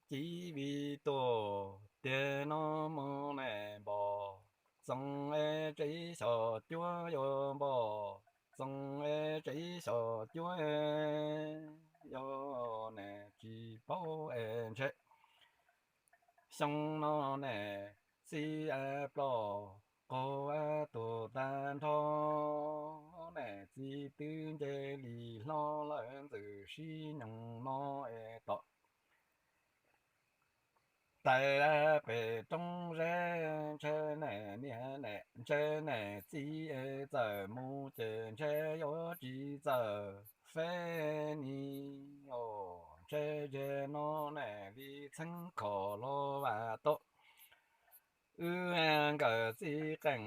ci vij tuaj tiag no mus ne npog txoov es tsev xyom cuab yuav npog txoov es tsev xyom cuab yuav ne tsis paub es ntshe xyoo no ne txiv ploj qaug tuag tag nrho ne txiv twb nce li hlo lawm ntxwm sib nyoog no es tom tais pem roob zeb ntshe ne niam ne ntshe ne txiv es txawm mus ces ntshe yuav tsis txawm feb ni os ntshe zem no ne li txheeb khom los vam tau wb nkawm txiv qeej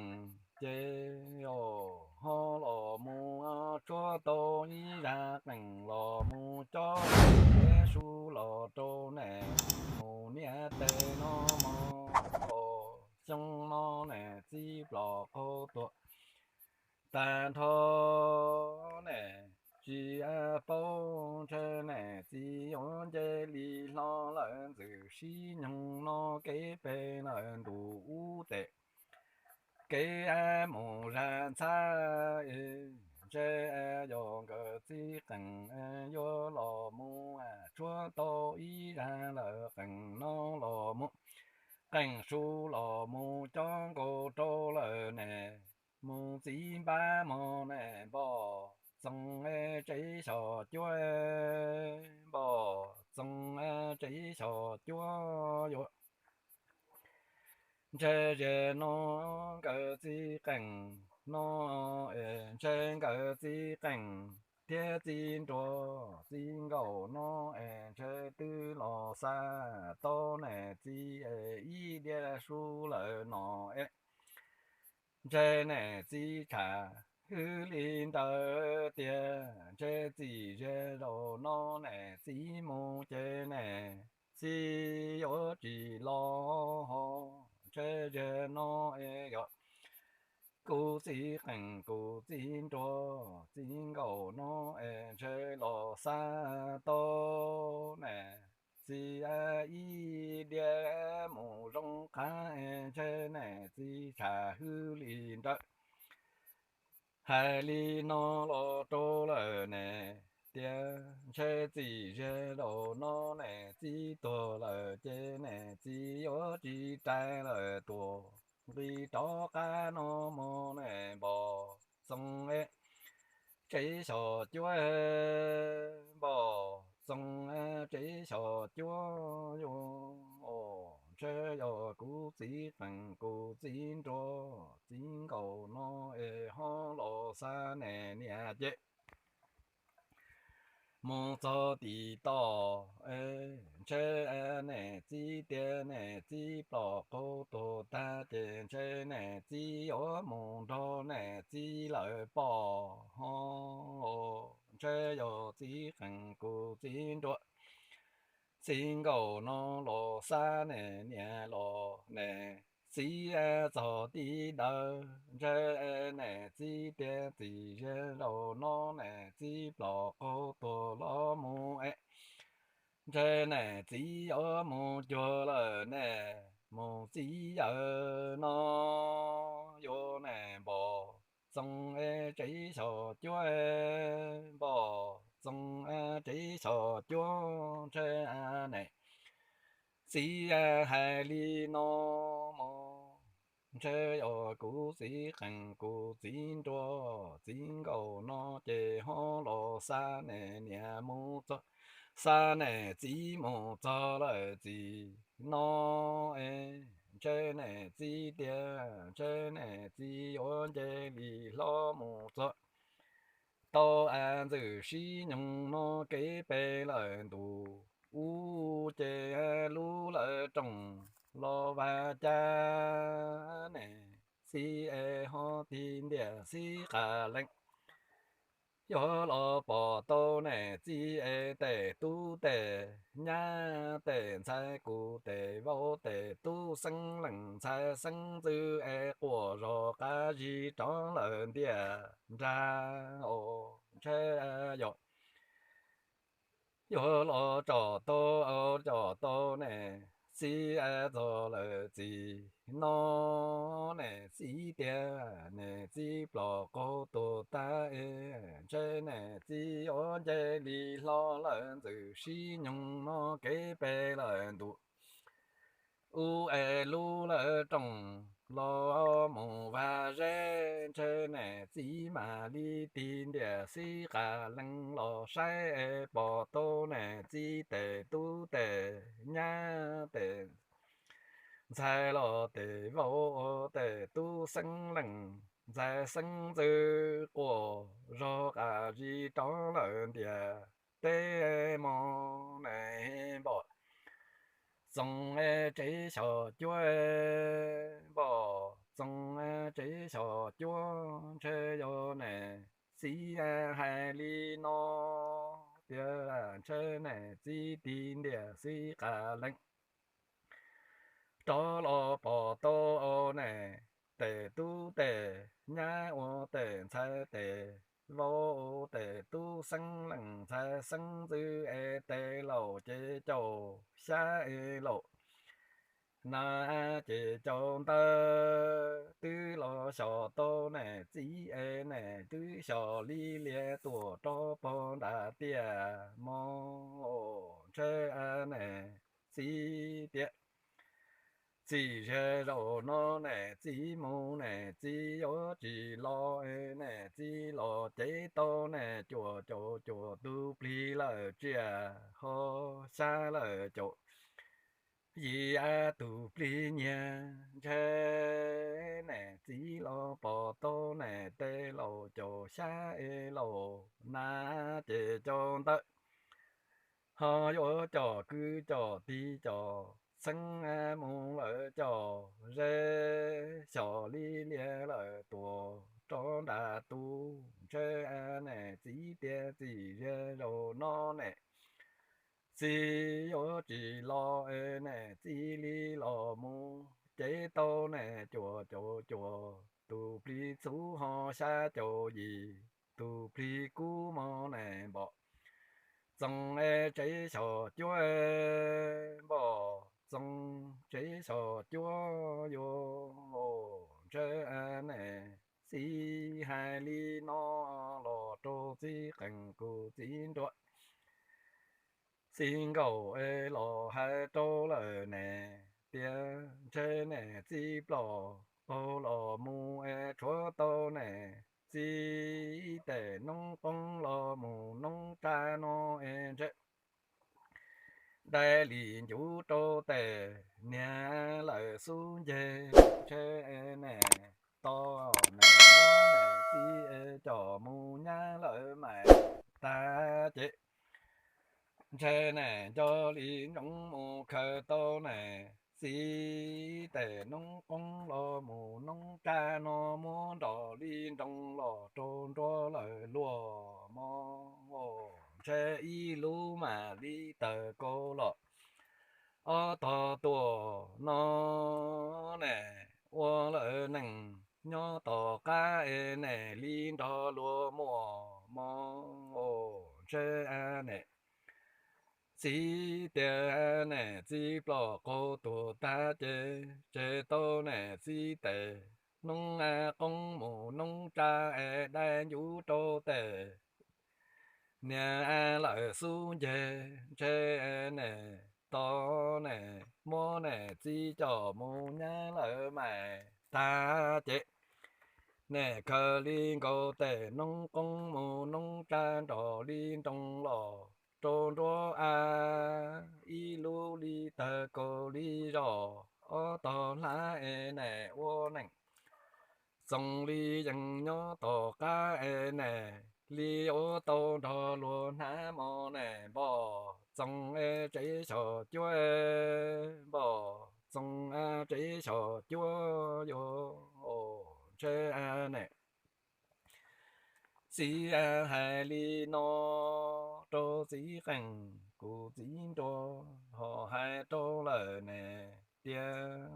ces os ho los mus tshuab tau ib zaj qeej los mus cob su los rau ne mus niam tes no mog os xyoo no ne txiv plom qaug tuag tag nrho ne tsis paub ntshe ne txiv yuav nce li hlo lawm ntxwm sib nyoog no kev pem lawm ntu ub tes kev mus zaj ntxhab ntshe yog nkawm txiv qeej yuav los mus tshuab tau ib zaj lawm qeej no los mus qeej su los mus cob nkaus rau lawm ne mus txiv npab mog ne npog txoov es tsev xyom cuab npog txoov es tsev xyom cuab yuav ntshe zem no nkawm txiv qeej no es ntshe nkawm txiv qeej thiab txiv nruas txiv nkaus no es ntshe twb los xa tau ne txiv es ib diav su lawm no es ntshe ne txiv tsham hwj li ntawd tiag ntshe txim ze zaum no ne txiv mus ces ne txiv yuav tsis los ho ntshe ze no es yog kuv txiv qeej kuv txiv nruas txiv nkaus no es ntshe los xa tau ne txiv ib diav mus zoo qab es ntshe ne txiv tsham hwj li ntawd hais li no los rau lawm ne tias ntshe txim ze zaum no ne txiv tuag lawm ces ne txiv yuav tsis rais lawm tuag nqis rov qab no mog ne npog txoov es tsev xyom cuab npog txoov es tsev xyom cuab yuav ntshe yog kuv txiv qeej kuv txiv nruas txiv nkaus no es ho los xa ne niam ces mus txog tim toj ntshe ne txiv tias ne txiv plom qaug tuag tag ces ntshe ne txiv yuav mus nrog ne txiv lawm pom ho ntshe yog txiv qeej kuv txiv nruas txiv nkaus no los xa ne niam los ne txiv txog tim dawm ntshe ne txiv tias txim ze zaum no ne txiv plom qaug tuag los mus es ntshe ne txiv yuav mus cuag lawm ne mus txiv yawm no yuav ne npog txoov es tsev xyom cuab npog txoov es tsev xyom cuab ntshe ne txiv hais li no mog ntshe yog kuv txiv qeej kuv txiv nruas txiv nkaus no ces ho los xa ne niam mus txog xa ne txiv mus txog lawm txim no es ntshe ne txiv tias ntshe ne txiv yuav nce li hlob mus txog tau ntxwm sib nyoog no kev pem lawm ntu ub ces lub lawv rooj los vaj cas ne txiv es ho tig ntiag xib qas leej yuav los pom tau ne txiv es tes tub tes nyab tes ntxhais kuv tes vauv tes tub xeeb leej ntxhais xeeb ntxwv es quas zog qab zig rov lawm ntiaj nrag os ntshe yog yuav los tsom tau, tsom tau niam txiv txog lawm txij no. Niam txiv tias niam txiv plom qaug tuag tag es ntshe niam txiv yuav nce li hlo lawm, ntxwm sib nyoog no kev pem lawm ntu ub es lub lawm rooj los mus vaj zeb, ntshe niam txiv mam li tig ntiam xib qas lees los saib es pom tau niam txiv tes tub tes nyab, tes ntxhais los tes vauv, tes tub xeeb leej ntxhais xeeb ntxwv quaj zog qas zis rov lawm ntiam teb mog. Niam npom txoov tsev xyom cuab, npom txoov tsev xyom cuab, ntshe yog niam txiv hais li no tias ntshe niam txiv tig ntiam xib qas lees rov los pom tau niam tes tub tes nyab ua tes ntxhais tes vauv, tes tub xeeb leej ntxhais xeeb ntxwv es tes laus ces caum xyab es laus na ces caum ntawv twb los xyom tau niam txiv es niam twb xyom li lias tuam rov pog nram tiaj mog. Ntshe niam txiv tias txij ziag zaum no niam txiv mus niam txiv yuav tsis los, niam txiv los cev tau niam cuam caum cuam tus plig lawm tsiaj ho xyab lawm caum yim tus plig nyiag, ntshe niam txiv los pom tau niam tes laus caum xyab es laus na ces caum ntawv ho yuav coj kwv coj tij coj txheeb mus lawm coj ze, xyom li lias lawm tuam rov nram tus, ntshe niam txiv tias txij ziag zaum no niam txiv yuav tsis los es niam txiv li los mus cev tau niam cuam caum cuam tus plig txhuv ho xyab caum yim tus plig kub mog. Niam npom txoov tsev xyom cuab, npom txoov tsev xyom cuab yuav ntshe niam txiv hais li no los rau txiv qees kuv txiv nruas txiv nkaus es los hais rau lawm niam tias ntshe niam txiv plom qaug los mus es tshuav tau niam txiv tes noob qoob los mus noob tsa no es ntshe dai li ncuv rau tes niag lawm xub nceg, ntshe niam tos niam muab niam txiv es coj mus nyab lawm mais tag ces ntshe niam nco li ntsoov mus khaws tau niam txiv tes noob qoob los mus noob tsa no muab nrog li nroo los rau nruab lawm luag mog. Ntshe ib lub mam li tawg kaus los ob tog tuaj no, niam ua lawm neej nyob tom qab es niam li nrog luag muaj mog. Ntshe niam txiv tias niam txiv plom qaug tuag tag ces tseg tau niam txiv tes noob qoob mus noob tsa es dai ncuv rau tes niag lawm xub nceg, ntshe niam tos niam muab niam txiv coj mus nyab lawm mais tag ces niam khaws li nkaus tes noob qoob mus noob tsa nrog li nroo los rau nruab av, ib lub li tawg kaus li zos ob tog hlab es niam ua neej txoov li yees nyob tom qab es niam li ua tau nrog luag hnav mog. Niam npom txoov tsev xyom cuab, npom txoov tsev xyom cuab yuav ntshe niam txiv hais li no rau txiv qeej kuv txiv nruas ho hais rau lawm niam tias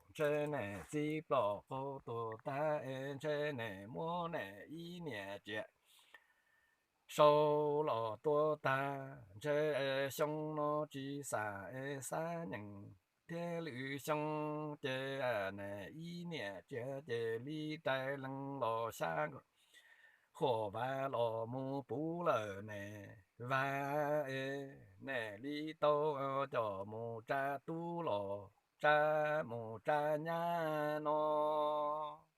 ntshe niam txiv plom qaug tuag tag es ntshe niam muab niam ib niam tsiaj rau los tuag tag, ntshe xyoo no tsis xam es xab nyeem, thiab lwm xyoo ces niam ib niam txiv ces li rais lees los xyab huam vas los mus puv lawm ne. Vas es niam li tau coj mus tsa tub los tsa, mus tsa nyab no.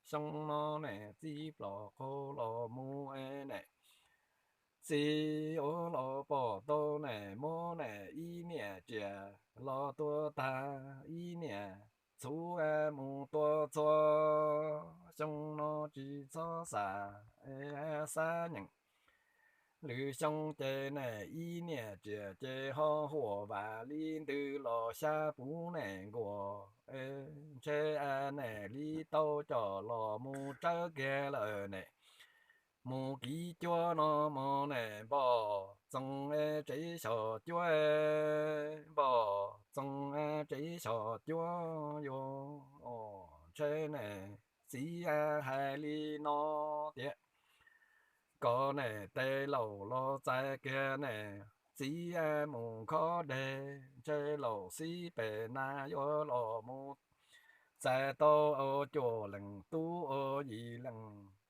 Xyoo no niam txiv plom qaug los mus niam txiv ua los pom tau niam muab niam ib niam riam los tua tag, ib niam txhuv mus tua txhua. Xyoo no tsis txhob xam xab nyeem, lwm xyoo ces niam ib niam riam ces ho huam vas li ntws los xyab puv niam nkuas, ntshe niam li tau coj los mus tsawb kiag lawm ne. Mus kiv cuab no mus niam npom txoos tsev xyom cuab, npom txoos tsev xyom cuab yuav, ntshe niam txiv hais li no tias kom niam tes laus los txais kiag niam txiv mus khob deg, ntshe laus xib pem na yuav los mus txais tau cuaj leeg tub, yim leeg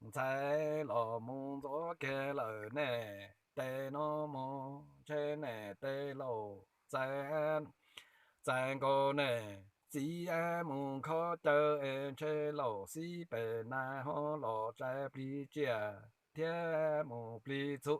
ntxhais los mus ntxuav kiag lawm niam tes no mus, ntshe niam tes laus txais, txais nkaus niam txiv mus khob caw, ntshe laus xib pem na ho los txais plig tsiaj thiab mus plig txhu.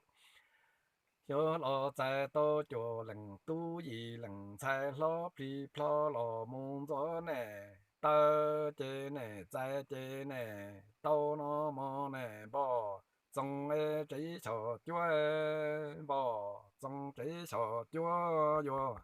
Yuav los txais tau cuaj leeg tub, yim leeg ntxhais hlob plig plho los mus ntxuav niam taw, ces niam txais ces niam tau no mus niam npom txoos tsev xyom cuab, npom txoos tsev xyom cuab yuav